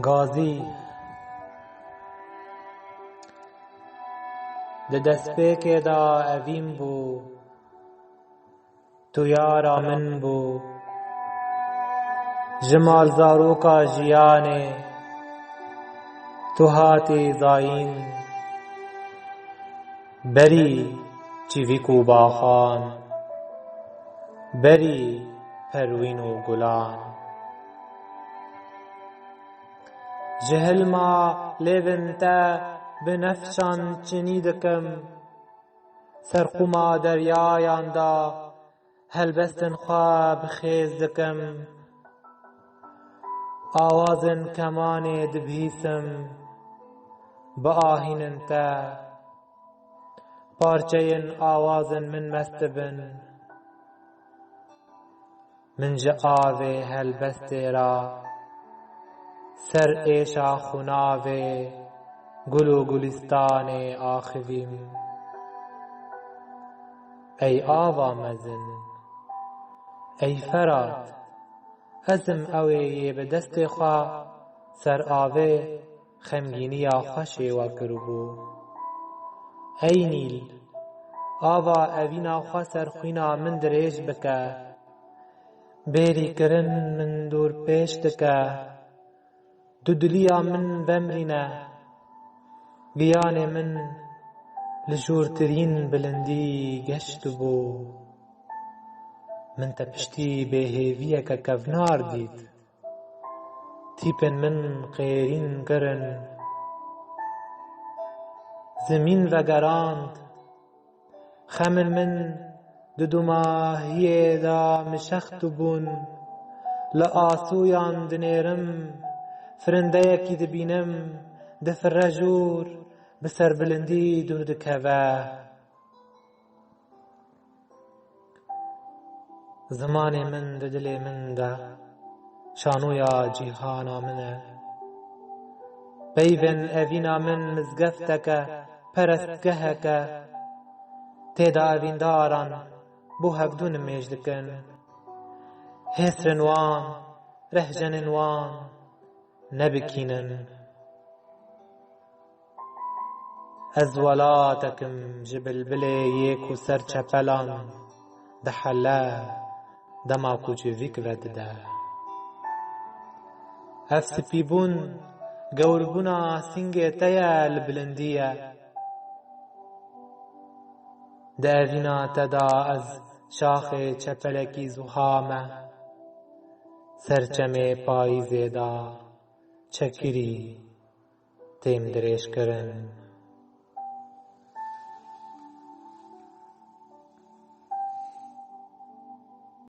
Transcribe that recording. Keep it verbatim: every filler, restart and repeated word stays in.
Gazî. Di destpêkê de evîn bû, tu yara min bû. Ji malzaroka jiyanê tu hatî zayîn. Berî çîvîk û baxan, berî perwîn û gulan. Ji hilma lêvên te bi nefşan çinî dikim. Serqûma deryayan de helbestên xwe bi xêz dikim. Awazên kemanê dibihîsim, bi ahînên te. Parçeyên awazên min mest dibin. Min ji avê helbestê re ser êşa xunavê gul û gulîstanê axivîm. Ey ava mezin, ey Ferat, ez im ew ê yê bi destê xwe ser avê xemgîniya xwe şêwe kiribû. Ey Nîl, ava evîna xwe ser xwîna min dirêj bike. Bêrî kirin min dûr pêş dike. Dudiliya min vemrîne. Giyanê min li jûrtirîn bilindî geştibû. Min te piştî bêhêviyeke kevnar dît. Tîpên min qêrîn kirin. Zimîn vegerand. Xemên min di dumahiyê de mişext bûn. Li asûyan dinêrim, firindeyekî dibînim, difire jûr, bi serbilindî dûr dikeve. Zimanê min di dilê min de şanoya cîhana min e. Peyvên evîna min mizgefteke, perestgeheke. Tê de evîndaran bo hevdû nimêj dikin. Hêsrên wan, rehjenên wan nebikînin. Ez welatek im ji bilbilê yê ku ser çepelan dihele, dema ku civîk vedide. Ev spîbûn, gewrbûna sîngê te ye li bilindî ye. Di evîna te de ez şaxê çepelekî zuha me, ser çemê payîzê de çekirî. Tên dirêjkirin.